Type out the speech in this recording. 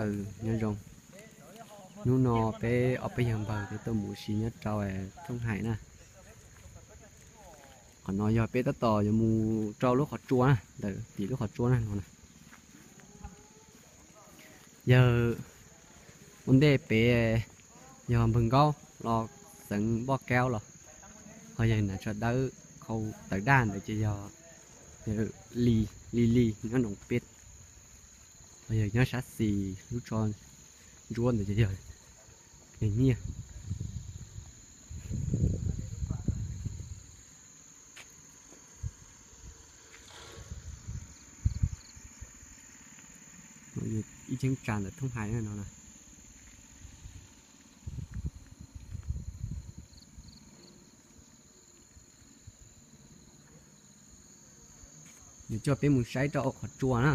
Aws, nyob zoo. Hnub no peb ob peb yawg npawg peb tuaj mus ua si nyob rau Thoob Hais na. Qhov no yog peb tab tom yuav mus rau lub qhov tsua na, ntawm tim lub qhov tsua na no na. Yawg ua ntej pem yog npawg Nkaub los xeev Npoj Kaub los, ho yawg Nam Tsho Dawb khau tawv daj ntawd ces yog Li Li nyob Noom Peb, ho yawg nyob sab xis lub tsho ntsuab ntawd ces yog yawg Nyiaj. Ib cheeb tsam ntawm Thoob Hais no na. Nws coj peb mus saib rau qhov tsua na.